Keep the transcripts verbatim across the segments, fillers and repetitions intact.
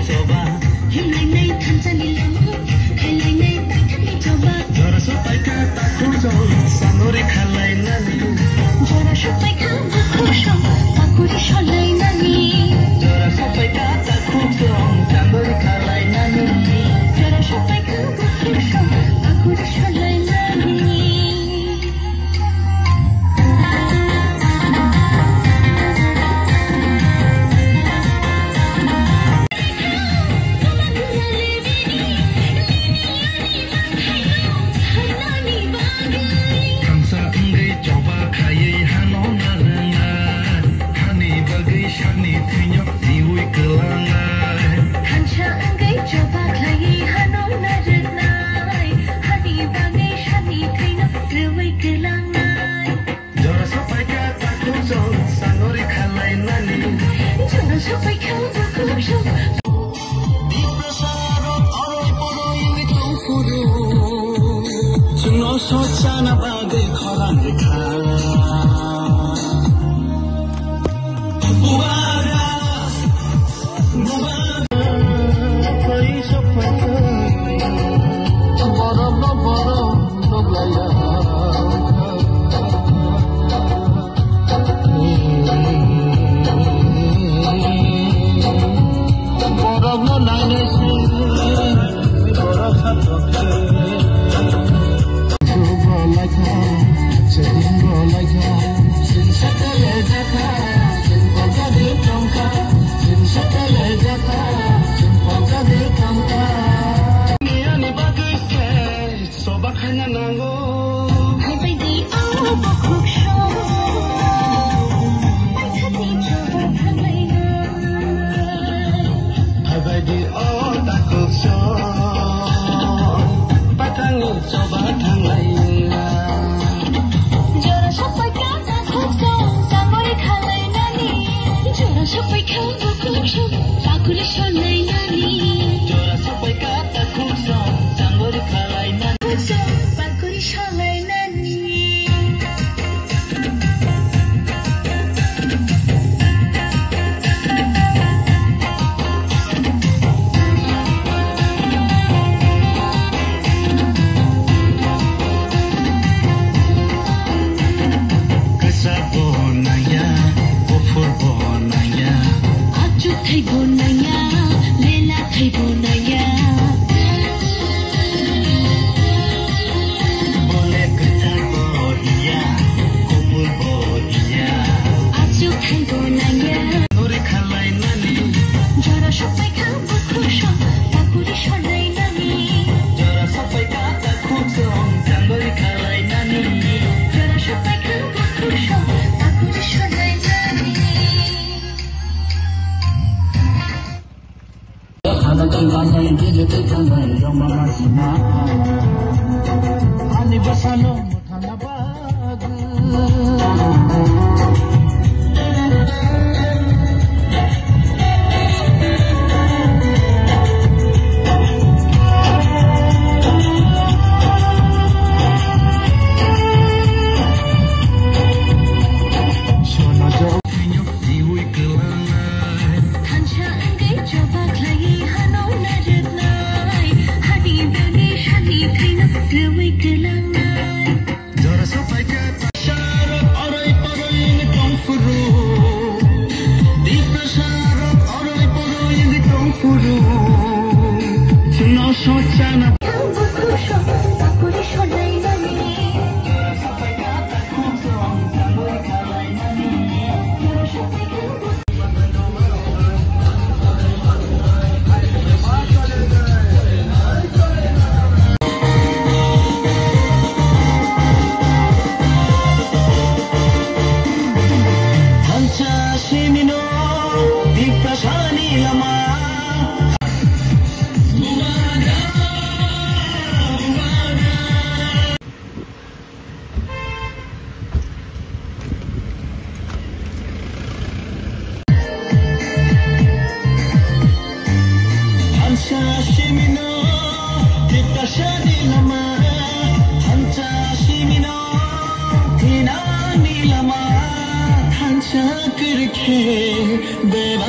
Choba. Himlainai thansa ni lama, khailainai paithak ni choba. Jora sopaikha takhuk chong, sangori khalainani. Jora sopaikha bukhuk song, pakuri solainani. Jora sopaikha takhuk chong, sangori khalainani. Jora sopaikha bukhuk song, pakuri solainani. Thansa wngwi choba khaiwi hano narwknai, hani bagwi sakni thwino riwi kwlangnai. Thansa wngwi choba khaiwi hano narwknai, hani bagwi sakni thwino riwi kwlangnai. Jora sopaikha takhuk chong, sangori khalainani. Jora sopaikha takhuk chong. Biprasarok oroi poroi wngwi tongphuru. Chwngno sochana bagwi khorang rikha. Bubagra. Soba khaina nango. Hai bai di o bokhuk song. Paithak ni choba thanglaina. Hai bai di o takhuk song. Paithak ni choba thanglaina. Jora sopaikha takhuk song, sangori khalainani. Jora sopaikha takhuk song, pakuri solainani. Jora sopaikha takhuk song, sangori khalainani. Takhuk song, pakuri solainani. Kwchak bo nangya, buphur bo nangya. Achuk thai bo nangya, lela thai bo nangya. Bole kwchak bo hiya, kuphur bo hiya. Achuk thai bo nangya. Nori khalai nani. Jora sopaikha bukhuk song, pakuri solainani. Jora sopaikha takhuk song, sangori khalainani. Jora sopaikha bukhuk song, pakuri solainani. Ani bwsano. Thansa wngwi choba khlaiwi hano narwknai, hani bani sani thaino rwui kwlangnai. Jora sopaikha ta-, sarok oroi poroi wngwi tongphuru. Tiprasarok oroi poroi wngwi tongphuru. Chwngno sochana. Jora sopaikha ta-, Thansa simino Tiprasani lama. Thansa simino, Tiprasani lama. Thansa simino, thinani lama. Thansa kwrwikhe beba.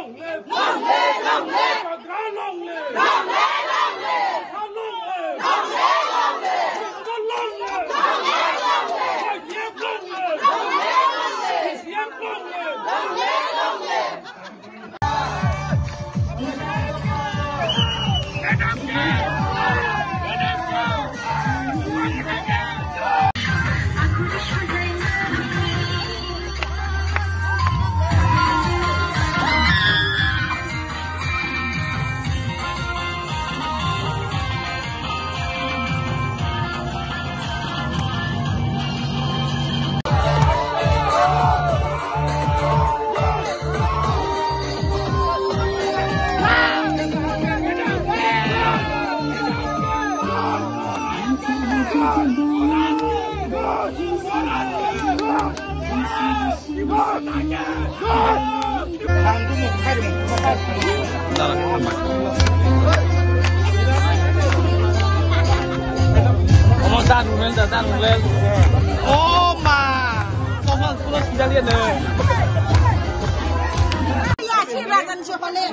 Long live! Long live! Long live! Tigraikha long live! Long live! Long live! Tigraikha long live! Long live! Long live! Tigraikha long live! Long live! Long live! Y P F long live! Long live! Long live! Y P F long live! Long live! Long live! Omo dan rulel da, dan rulel. Oh ma. Tongfang pulo sijak ya ne. Ya, si ragan si hole.